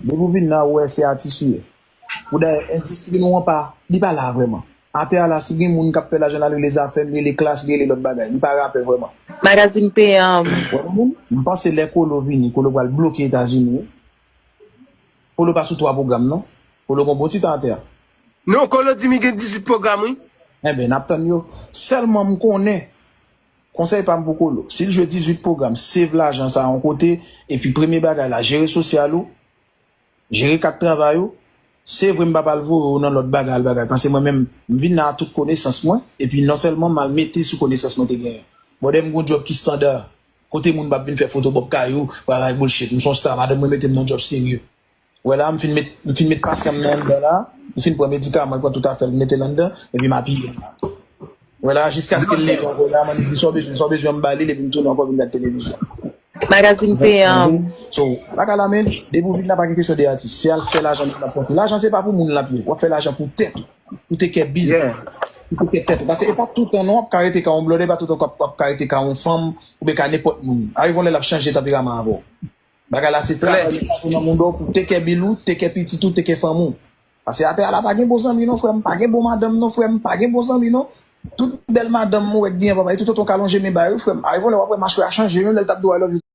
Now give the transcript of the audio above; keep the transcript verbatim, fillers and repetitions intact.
Depi w vin la, ou wè se atis ou ye. Pou dayè, endistri nou an pa, li pa la vrèman. Atè a la, si gen moun k ap fè lajan, l al rele Zafèm, li rele Klass, li rele lòt bagay. Li pa rapè vrèman. Magazine P M. Wè moun, m panse lè Kolo vini, Kolo pral bloke Etazini. Kolo pa sou twa pwogram, non. Kolo gon bon ti tan atè a. Non, Kolo di m li gen dizuit pwogram, wi. Enben, n ap tann yo. Sèlman m konnen, konsèy pa m pou Kolo, si l jwe dizuit pwogram, save lajan sa a yon kote, epi premye bagay la, jere sosyal ou, jere kat travay ou. Se vre m pa pral voye w nan lòt bagay, bagay, paske mwen menm, m vin la a tout konesans mwen, epi non sèlman m al mete sou konesans mwen te genyen. Bòdè m gon djòb ki standa, kote moun p ap vin fè foto bòk kay ou, bagay bullshit. M se yon sta, madanm mwen mete m nan djòb serye. Wè la, m fin met, m fin met pasyan m nan anndan la, m fin pran medikaman, l pran tout afè l, m mete l anndan, epi m apiye l. Wè la, jiskaske l leve ankò la, m annik di sa w bezwen, sa w bezwen m ba li l, epi m tounen ankò vin gad televizyon. Magazine P M. So, bagay la men, depi w vin la pa gen kesyon de atis, se al fè lajan nan pòch ou. Lajan se pa pou moun l ap ye, w ap fè lajan pou tèt ou, pou te kè bil, pou te kè tèt ou. Paske e pa toutan non w ap ka rete ka yon blòdè, e pa toutan w ap ka rete ka yon fanm, oubyen ka nenpòt moun. Arive yon lè l ap chanje tanperaman avè w. Bagay la se travay li pa nan moun do pou te kè bil ou, te kè pitit ou, te kè fanmi w. Paske atè a la pa gen bon zanmi non frè m, pa gen bon madanm non frè m, pa gen bon zanmi non. Tout bèl madanm ou wè k gen papa, e tout otan w ka lonje men ba yo frè m. Arive yon lè w ap wè machwè a chanje, menm lè l t ap di w I love you